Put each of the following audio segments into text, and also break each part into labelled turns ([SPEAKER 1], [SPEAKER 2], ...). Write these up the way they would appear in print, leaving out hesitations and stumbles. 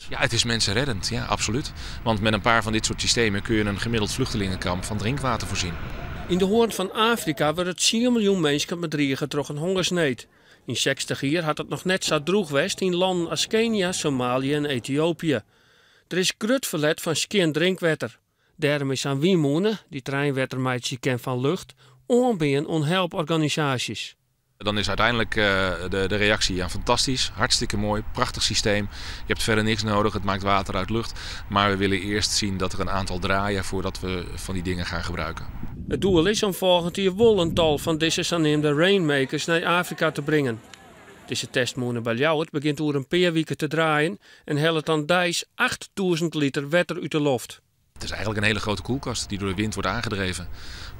[SPEAKER 1] Ja, het is mensenreddend, ja, absoluut. Want met een paar van dit soort systemen kun je een gemiddeld vluchtelingenkamp van drinkwater voorzien.
[SPEAKER 2] Yn de Hoarn fan Afrika wurde 10 miljoen minsken bedrige troch in hongersneed. Yn 60 jier hat it noch net sa drûch west yn lannen as Kenia, Somalië en Etiopië. Der is grut ferlet fan skjin drinkwetter. Dêrom is sa'n wynmûne, dy't reinwetter meitsje kin fan lucht, oanbean oan helporganisaasjes.
[SPEAKER 1] Dan is uiteindelijk de reactie: ja, fantastisch, hartstikke mooi, prachtig systeem. Je hebt verder niks nodig, het maakt water uit lucht. Maar we willen eerst zien dat er een aantal draaien voordat we van die dingen gaan gebruiken.
[SPEAKER 2] It doel is om folgjend jier wol in tal fan dizze saneamde rainmakers nei Afrika te bringen. Dizze testmûne by Ljouwert begjint oer in pear wike te draaien en hellet dan deis 8000 liter wetter út de loft.
[SPEAKER 1] Het is eigenlijk een hele grote koelkast die door de wind wordt aangedreven.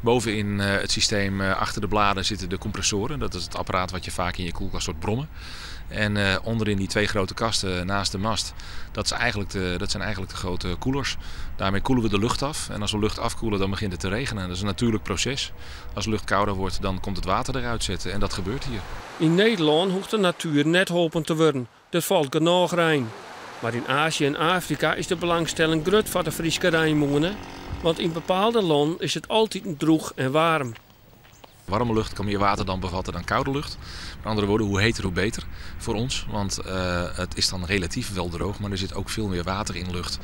[SPEAKER 1] Bovenin het systeem, achter de bladen, zitten de compressoren. Dat is het apparaat wat je vaak in je koelkast hoort brommen. En onderin die twee grote kasten naast de mast, dat zijn eigenlijk de grote koelers. Daarmee koelen we de lucht af. En als we lucht afkoelen, dan begint het te regenen. Dat is een natuurlijk proces. Als de lucht kouder wordt, dan komt het water eruit zetten. En dat gebeurt hier.
[SPEAKER 2] Yn Nederlân hoecht de natuer net holpen te wurden. Der falt genôch rein. Mar yn Azië en Afrika is de belangstelling grut foar de Fryske reinmûne, want yn bepaalde lannen is it altyd drûch en waarm.
[SPEAKER 1] Warme lucht kan meer waterdamp bevatten dan koude lucht. Met andere woorden, hoe heter hoe beter voor ons. Want het is dan relatief wel droog, maar er zit ook veel meer water in de lucht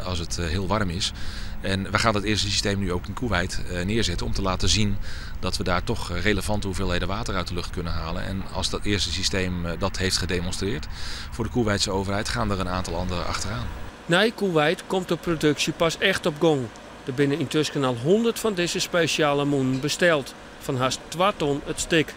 [SPEAKER 1] als het heel warm is. En we gaan dat eerste systeem nu ook in Koeweit neerzetten om te laten zien dat we daar toch relevante hoeveelheden water uit de lucht kunnen halen. En als dat eerste systeem dat heeft gedemonstreerd voor de Koeweitse overheid, gaan er een aantal andere achteraan.
[SPEAKER 2] Nei Koeweit komt de produksje pas echt op gong. Der binne yntusken al 100 fan dizze spesjale mûnen besteld, fan hast 2 ton it stik.